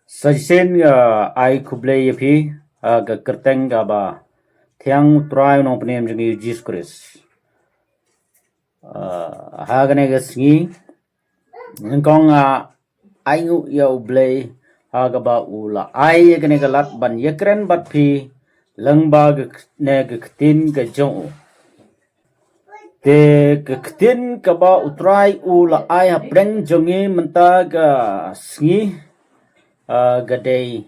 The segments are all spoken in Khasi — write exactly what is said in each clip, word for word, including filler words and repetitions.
Sa shisien nga ai khublei ïa phi ha ka kyrteng kaba thiang U Trai U Nongpynim jong ngi U Jisu Khrist. Ha kane ka sngi nyngkong nga ai nguh ïa U Blei ha kaba u la ai ïa kane ka lad ban ïakren bad phi lyngba kane ka ktien ka jong u. Te ka ktien kaba U Trai u la ai hapdeng jong ngi mynta ka sngi ka dei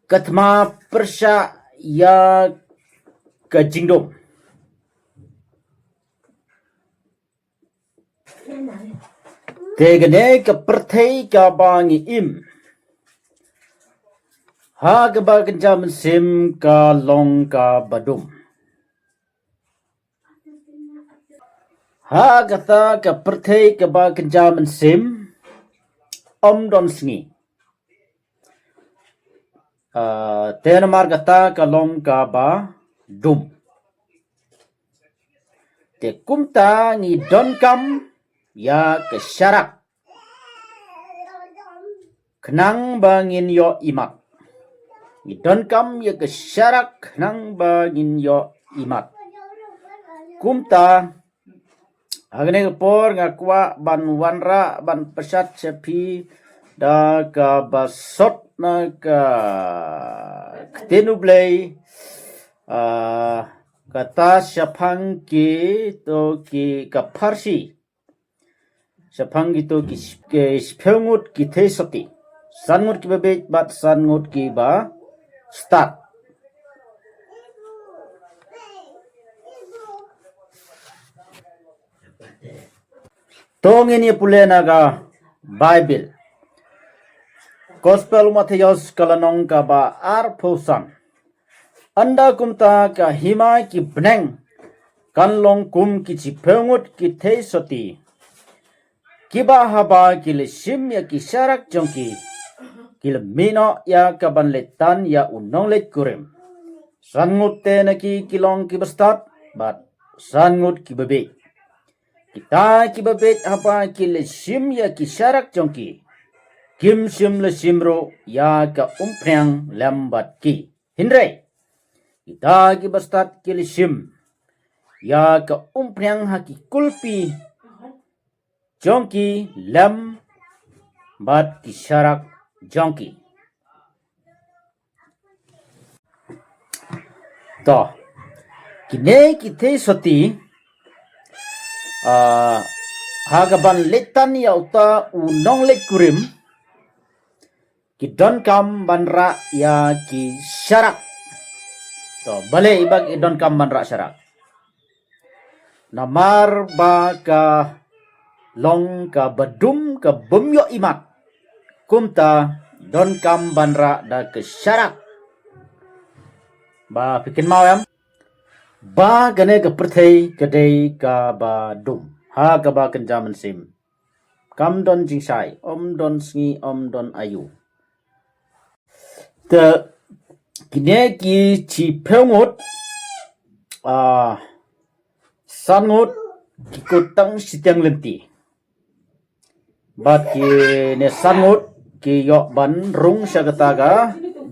ka thma pyrshah ïa ka jingdum. Te kane ka pyrthei kaba ngi im ha kaba kynja mynsiem ka long kaba dum. Ha kata ka pyrthei kaba kynja mynsiem ym don sngi. Te namar kata ka long kaba dum. Te kumta ngi donkam ïa ka sharak khnang ba ngin ïoh imat. Ngi donkam ïa ka sharak khnang ba ngin ïoh imat. Kumta ha kane ka por nga kwah ban wanrah ban pyrshah sha phi da kaba sot na ka ktien U Blei. Kata shaphang kito ki ka pharshi shaphang kito ki shiphew ngut ki theisotti. San ngut kiba bieit bad san ngut kiba stad. To ngin ïa pule na ka Baibl. Gospel u Mathaios ka lynnong kaba arphew san. Ynda kumta ka hima ki bneng kan long kum ki shiphew ngut ki theisotti, kiba haba ki la shim ïa ki sharak jong ki, ki la mih noh ïa ka ban leit tan ïa u nongleit kurim. San ngut te na ki ki long kiba stad bad san ngut kiba bieit. Kita kiba bieit haba ki la shim ïa ki sharak jong ki, kim shym la shim ruh ïa ka umphniang lem bad ki. Hynrei kita kiba stad ki la shim ïa ka umphniang ha ki kulpi jong ki lem bad ki sharak jong ki. To kine ki theisotti ha ka ban leit tan ïa uta u nongleit kurim, ki donkam ban rah ïa ki sharak. To balei ba ki donkam ban rah sharak? Namar ba ka long kaba dum ka bym ïoh imat. Kumta donkam ban rah da ka sharak. Ba phi kynmaw em ba kane ka pyrthei ka dei kaba dum ha kaba kynja mynsiem. Kam don jingshai, ym don sngi, ym don aïu. Te kine ki shiphew ngut, san ngut ki kut tang shiteng lynti. Bad kine san ngut ki ïoh ban rung sha kata ka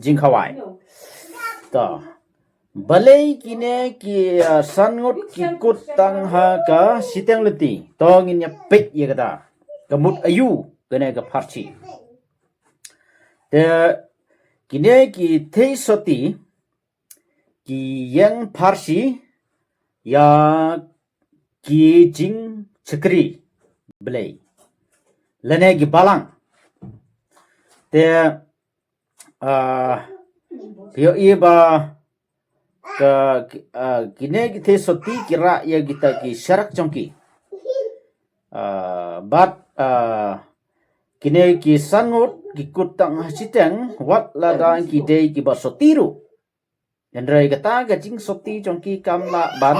jingkhawai. To balei kine ki san ngut ki kut tang ha ka shiteng lynti? To ngin ïa peit ïa kata ka mut aïu kane ka pharshi. Te kine ki theisotti ki ïeng pharshi ïa ki jingshakri Blei lane ki balang. Te phi ïohi ba ka kine ki theisotti ki rah ïa kita ki sharak jong ki. Bad kine ki san ngut ki kut tang ha shiteng wat lada ki dei kiba sotti ruh. Hynrei kata ka jingsotti jong ki kam lah ban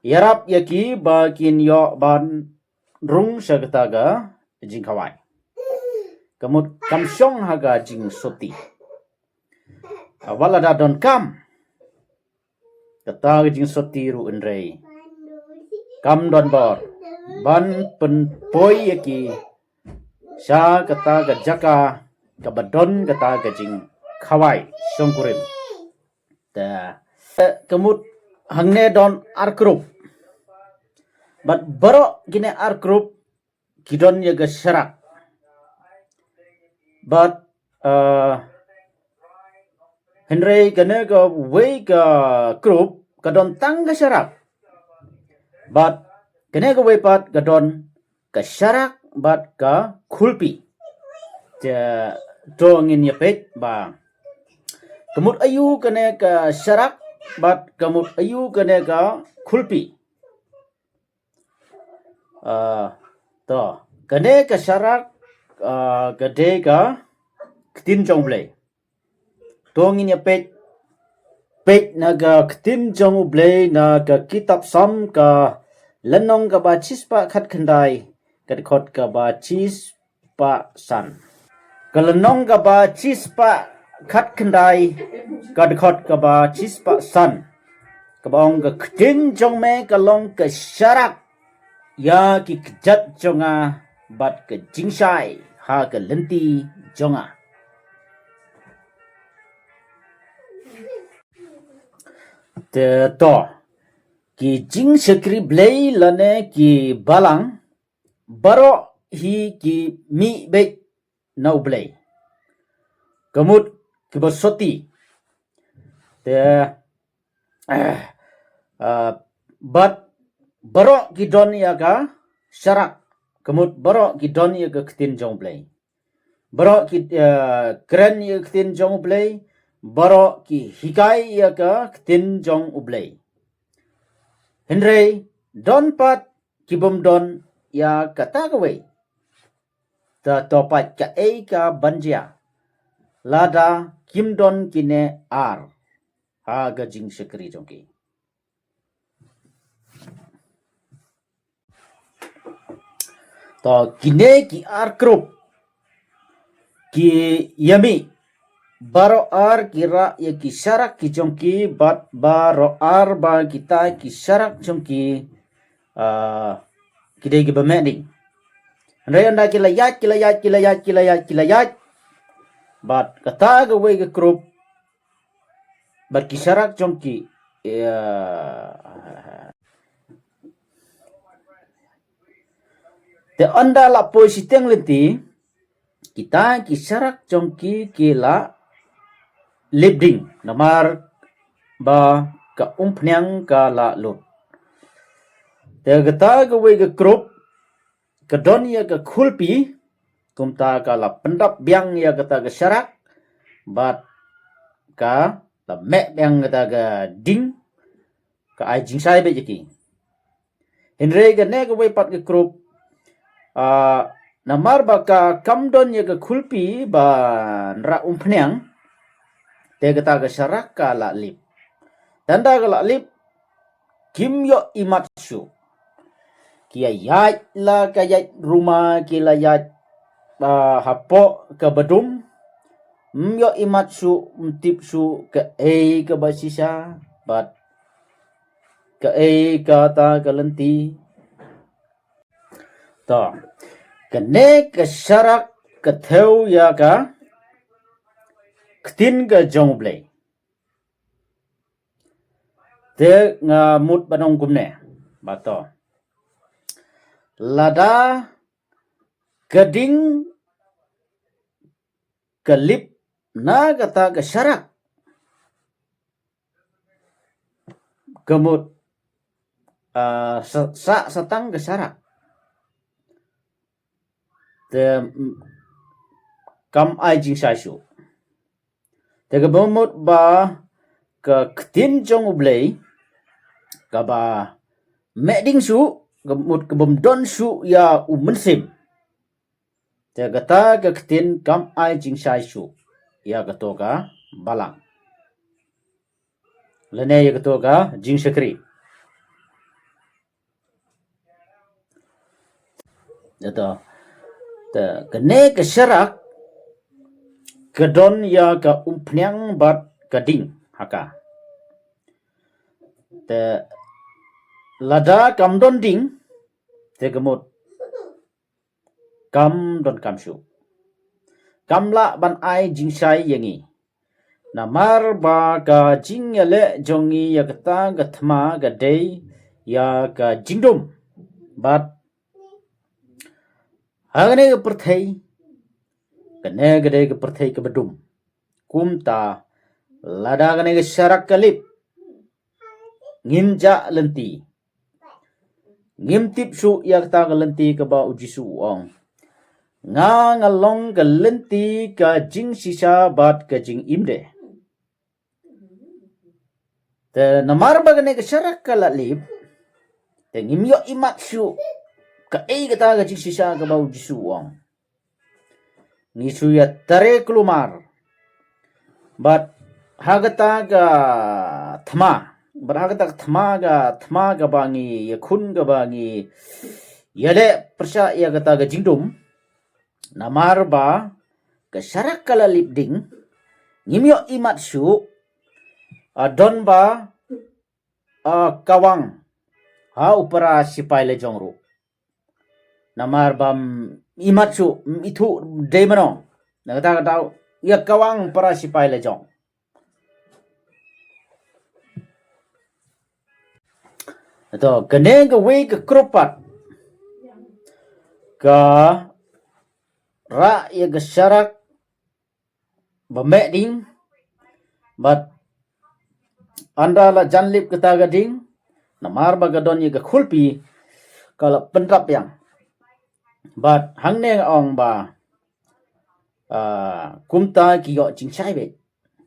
ïarap ïa ki ba kin ïoh ban rung sha kata ka jingkhawai. Ka mut kam shong ha ka jingsotti. Wat lada donkam kata ka jingsotti ruh hynrei kam don bor ban pynpoi ïa ki sha kata ka jaka kaba don kata ka jingkhawai shongkurim. Te, te ka mut hangne don ar group. Bad baroh kine ar group ki don ïa ka sharak. Bad, eh, hynrei kane kawei ka group ka don tang ka sharak. Bad kane kawei pat ka don ka sharak bad ka khulpi. Te to ngin ïa peit ba ka mut aïu kane ka sharak bad ka mut aïu kane ka khulpi. Ah, to. Kane ka sharak, ah, ka dei ka ktien jong U Blei. To ngin ïa peit, peit na ka ktien jong U Blei na ka kitab Salm ka lynnong kaba shispah khatkhyndai, ka dkhot kaba shispah san. Ka lynnong kaba shispah khatkhyndai, ka dkhot kaba shispah san. Kaba ong, ka ktien jong me ka long ka sharak ïa ki kjat jong nga bad ka jingshai ha ka lynti jong nga. Te to, ki jingshakri Blei lane ki balang, baroh hi ki mih beit na U Blei. Ka mut kiba soti. Te, eh, ah, bad baroh ki don ïa ka sharak. Ka mut baroh ki don ïa ka ktien jong U Blei. Baroh ki, eh, kren ïa ka ktien jong U Blei. Baroh ki hikai ïa ka ktien jong U Blei. Hynrei don pat ki bym don ïa kata kawei. Te to peit kaei kaban jia lada kim don kine ar ha ka jingshakri jong ki. To kine ki ar group ki ïa mih, baroh ar ki rah ïa ki sharak ki jong ki bad baroh ar ba kita ki sharak jong ki, ah, ki dei kiba meh ding. Hynrei ynda ki la ïaid, ki la ïaid, ki la ïaid, ki la ïaid, ki la ïaid. Bad kata kawei ka group bad ki sharak jong ki, ïa. Te ynda la poi shiteng lynti, kita ki sharak jong ki ki la lip ding, namar ba ka umphniang ka la lut. Te kata kawei ka group ka don ïa ka khulpi, kumta ka la pyndap biang ïa kata ka sharak, bad ka la meh biang kata ka ding, ka ai jingshai beit ïa ki. Hynrei kane kawei pat ka group, ah, namar ba ka kam don ïa ka khulpi ban rah umphniang, te kata ka sharak ka la lip. Te ynda ka la lip, kim ïoh imat shuh. Ki ïaid la ka ïaid ruma, ki la ïaid, ah, hapoh ka badum. Ym ïoh imat shuh, ym tip shuh kaei kaba shisha bad kaei kata ka lynti. To, kane ka sharak ka thew ïa ka ktien ka jong U Blei. Te nga mut ban ong kumne, ba to, lada ka ding ka lip na kata ka sharak, ka mut, ah, sa, sa, sa tang ka sharak. Te, mm, kam ai jingshai shuh. Te kaba mut ba ka ktien jong U Blei kaba meh ding shuh, ka mut ka bym don shuh ïa u mynsiem. Te kata ka ktien kam ai jingshai shuh ïa kato ka balang, lane ïa kato ka jingshakri. Ïa to. Te kane ka sharak ka don ïa ka umphniang bad ka ding ha ka. Te lada kam don ding, te ka mut kam donkam shuh. Kam lah ban ai jingshai ïa ngi. Namar ba ka jingïaleh jong ngi ïa kata ka thma ka dei ïa ka jingdum. Bad ha kane ka pyrthei, kane ka dei ka pyrthei kaba dum. Kumta, lada kane ka sharak ka lip, ngin jah lynti. Ngim tip shuh ïa kata ka lynti kaba U Jisu u ong. Nga nga long ka lynti, ka jingshisha bad ka jingim de. Te namar ba kane ka sharak ka la lip, te ngim ïoh imat shuh kaei kata ka jingshisha kaba U Jisu u ong. Ngi shu ïa tare kulmar. Bad ha kata ka thma, bad ha kata ka thma, ka thma kaba ngi ïakhun, kaba ngi ïaleh pyrshah ïa kata ka jingdum. Namar ba ka sharak ka la lip ding, ngim ïoh imat shuh, ah, don ba, ah, kawang ha u para sipai lajong ruh. Namar bam imat shuh, mm, ithuh dei mano. Na kata kata ïa kawang para sipai lajong. To, kane kawei ka krup pat ka rah ïa ka sharak ba meh ding, bad ynda la jan lip kata ka ding, namar ba ka don ïa ka khulpi, ka la pynrap ïang. Bad hangne nga ong ba, ah, kumta ki ïoh jingshai beit.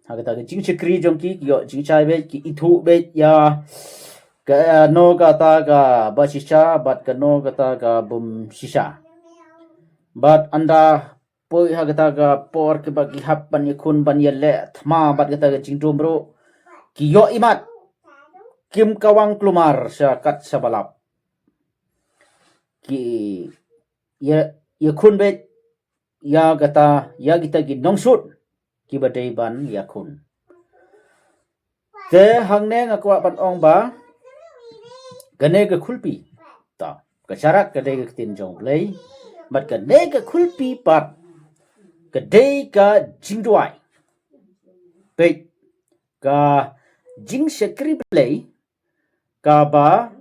Ha kata ka jingshakri jong ki, ki ïoh jingshai beit, ki ithuh beit ïa kano kata kaba shisha bad kano kata ka bym shisha. Bad ynda poi ha kata ka por kaba ki hap ban ïakhun, ban ïaleh thma bad kata ka jingdum ruh, ki ïoh imat, kim kawang kulmar sha kat sha ba lap. Ki ïa, ïakhun beit ïa kata, ïa kita ki nongshut kiba dei ban ïakhun. Te hangne nga kwah ban ong ba kane ka khulpi, ta, ka sharak ka dei ka ktien jong U Blei, bad kane ka khulpi pat ka dei ka jingduwai. Peit, ka jingshakri Blei kaba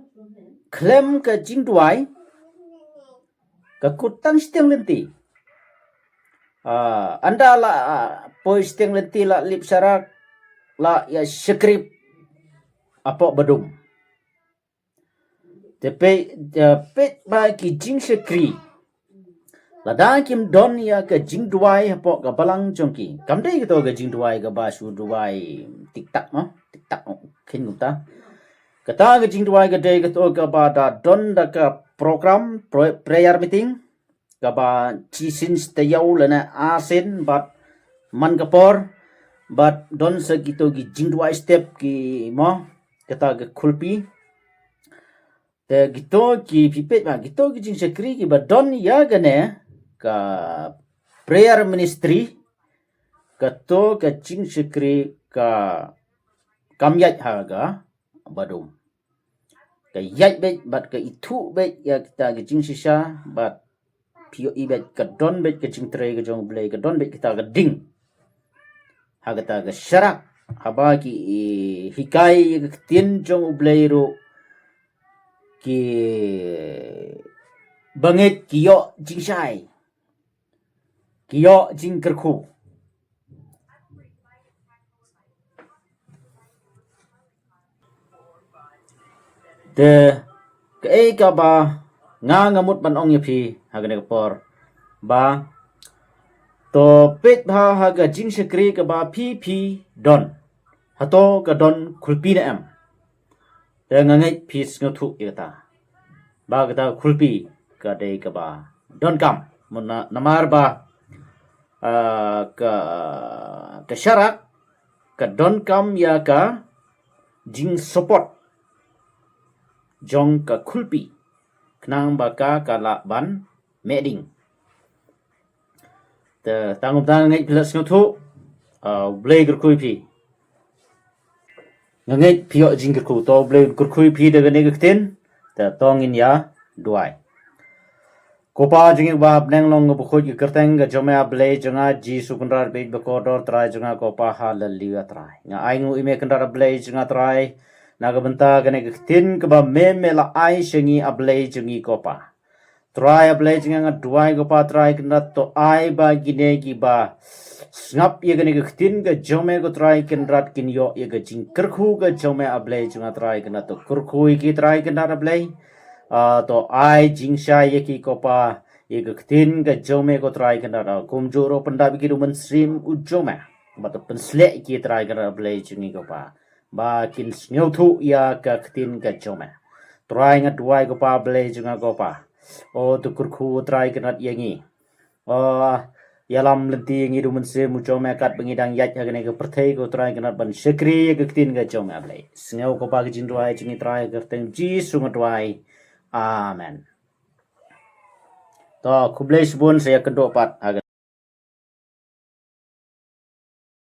khlem ka jingduwai, ka kut tang shiteng lynti. Ah, ynda la, ah, poi shiteng lynti, la lip sharak, la ïa shakri hapoh ba dum. Te peit, eh, peit ba ki jingshakri, lada kim don ïa ka jingduwai hapoh ka balang jong ki. Kam dei kato ka jingduwai kaba shu duwai tik tak, mo? Tik tak, mo? Khin kumta. Kata ka jingduwai ka dei kato kaba da don da ka program, pra-, prayer meeting, kaba shisien shi taïew lane arsien bad man ka por, bad don sa kito ki jingduwai step ki, mo, kata ka khulpi. Te kito ki, phi peit ba kito ki jingshakri kiba don ïa kane ka prayer ministry, kato ka jingshakri ka kam ïaid ha kaba dum. Ka ïaid beit bad ka ithuh beit ïa kita ki jingshisha, bad phi ïohi beit ka don beit ka jingtrei ka jong U Blei, ka don beit kita ka ding ha kata ka sharak. Haba ki, eh, hikai ïa ka ktien jong U Blei ruh, ki bangeit ki ïoh jingshai, ki ïoh jingkyrkhu. Te kaei kaba nga nga mut ban ong ïa phi ha kane ka por, ba to peit bha ha ka jingshakri kaba phi phi don, hato ka don khulpi ne em. Te nga ngeit phi sngewthuh ïa kata, ba kata khulpi ka dei kaba donkam. Mo, na, namar ba, ah, ka, ka sharak ka donkam ïa ka jingsupport jong ka khulpi khnang ba ka, ka lah ban meh ding. Te tang kumta nga ngeit phi la sngewthuh. Ah, U Blei kyrkhu ïa phi. Nga ngeit phi ïoh jingkyrkhu. To U Blei kyrkhu ïa phi da kane ka ktien. Te to ngin ïa duwai. Ko Pa jong ngi ba ha bneng, long nga bakhuid ïa ka kyrteng ka jong me, A Blei jong nga, Jisu Kynrad bad bakordor Trai jong nga ko Pa. Haleluya Trai. Nga ai nguh ïa me Kynrad A Blei jong nga Trai, na ka bynta kane ka ktien kaba me me la ai sha ngi A Blei jong ngi ko Pa. Trai A Blei jong nga, nga duwai ko Pa Trai Kynrad, to ai ba kine kiba sngap ïa kane ka ktien ka jong me ko Trai Kynrad kin ïoh ïa ka jingkyrkhu ka jong me A Blei jong nga Trai Kynrad, to kyrkhu ïa ki Trai Kynrad A Blei. Ah, to ai jingshai ïa ki ko Pa ïa ka ktien ka jong me ko Trai Kynrad, ah, kumjuh ruh pyndap ïa ki da u Mynsiem u jong me, bad to pynshlur ïa ki Trai Kynrad A Blei jong ngi ko Pa, ba kin sngewthuh ïa ka ktien ka jong me. Trai nga duwai ko Pa Blei jong nga ko Pa, o to kyrkhu Trai Kynrad ïa ngi. O, ïalam lynti ïa ngi da u Mynsiem u jong me katba ngi dang ïaid ha kane ka pyrthei ko Trai Kynrad, ban shakri ïa ka ktien ka jong me A Blei. Sngew ko Pa ka jingduwai jong ngi Trai, ha ka kyrteng Jisu nga duwai. Amen. To khublei shibun, sa ïakynduh pat ha